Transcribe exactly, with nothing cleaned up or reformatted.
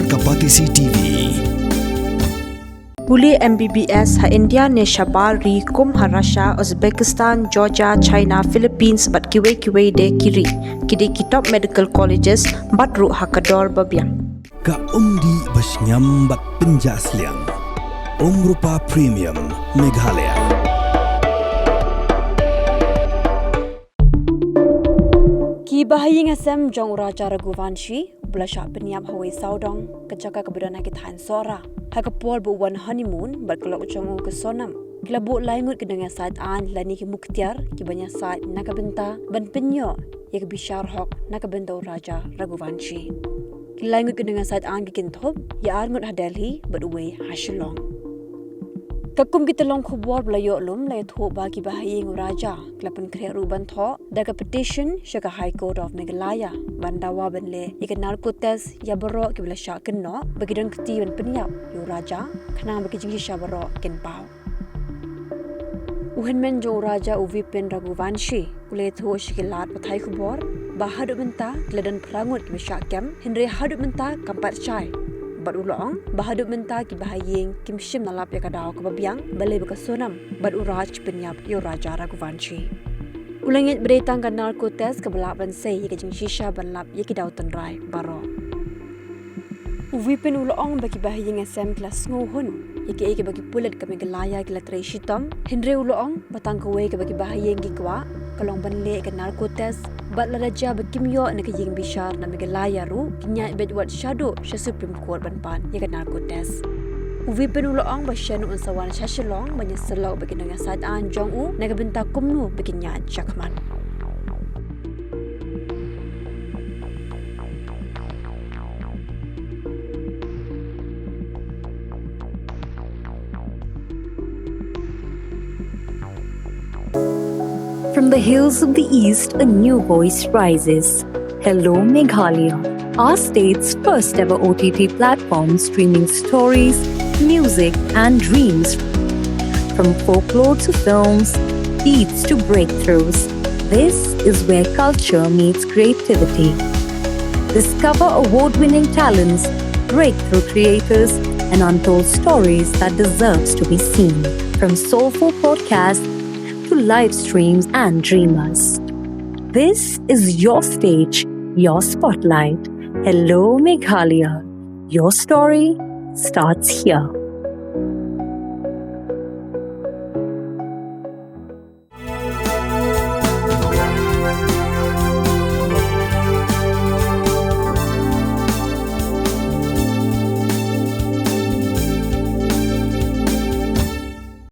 Kapatisi T V. Pule M B B S ha India ne shabar ri kum ha Russia, Uzbekistan, Georgia, China, Philippines bad kiwei kiwei de ki ri. Ki dei ki top medical colleges bad ruh ha ka dor ba biang. Ka umdih ba shngiam bad pynjah sliang. Umrupa Premium Meghalaya. Ki bahaïing hasem jong u Raja Raghuvanshi, ba la shah pynïap ha wei sawdong, ka jaka kaba don ha ki thaiñ Sohra. Ha ka por ba u wan honeymoon bad ka lok jong u ka Sonam, ki la buh lai ngut ki nongïasaid aiñ lane ki muktiar, ki ban ïasaid na ka bynta ban pynïoh ïa ka bishar hok na ka bynta u Raja Raghuvanshi. Ki lai ngut ki nongïasaid aiñ ki kynthup, ïa ar ngut ha Delhi bad uwei ha Shillong. Katkum ki tyllong khubor ba la ïoh lum, la ïathuh ba ki bahaïing u Raja ki la pynkhreh ruh ban thoh da ka petition sha ka High Court of Meghalaya ban dawa ban leh ïa ka narco test ïa baroh kiba la shah kynnoh ba ki don kti ban pynïap ïa u Raja, khnang ba ki jingshisha baroh kin paw. U hynmen jong u Raja, u Vipin Raghuvanshi, u la ïathuh sha ki lad pathai khubor ba haduh mynta ki la don phra ngut kiba shah kem, hynrei haduh mynta kam pat shai. Bad u la ong ba haduh mynta ki bahaïing kim shym la lap ïa ka daw kaba biang balei ba ka Sonam bad u Raj ki pynïap ïa u Raja Raghuvanshi. U la ngeit ba dei tang ka narco test kaba lah ban sei ïa ka jingshisha ban lap ïa ki daw tynrai baroh. U Vipin u la ong ba ki bahaïing hasem ki la sngewhun ïa kaei kaba ki pulit ka Meghalaya ki la trei shitom, hynrei u la ong ba tang kawei kaba ki bahaïing ki kwah ka long ban leh ka narco test, bad lada jia ba kim ïoh na ka ïing bishar na Meghalaya ruh, kin ïaid beit wat shaduh sha Supreme Court ban pan ïa ka narco test. U Vipin u la ong ba shano un sa wan sha Shillong ban ïasyllok bad ki nongïasaid aiñ jong u na ka bynta kumno ba kin ïaid shakhmat. From the hills of the East, a new voice rises. Hello, Meghalaya, our state's first ever O T T platform streaming stories, music, and dreams. From folklore to films, beats to breakthroughs, this is where culture meets creativity. Discover award winning talents, breakthrough creators, and untold stories that deserves to be seen. From soulful podcasts to live streams and dreamers. This is your stage, your spotlight. Hello, Meghalaya. Your story starts here.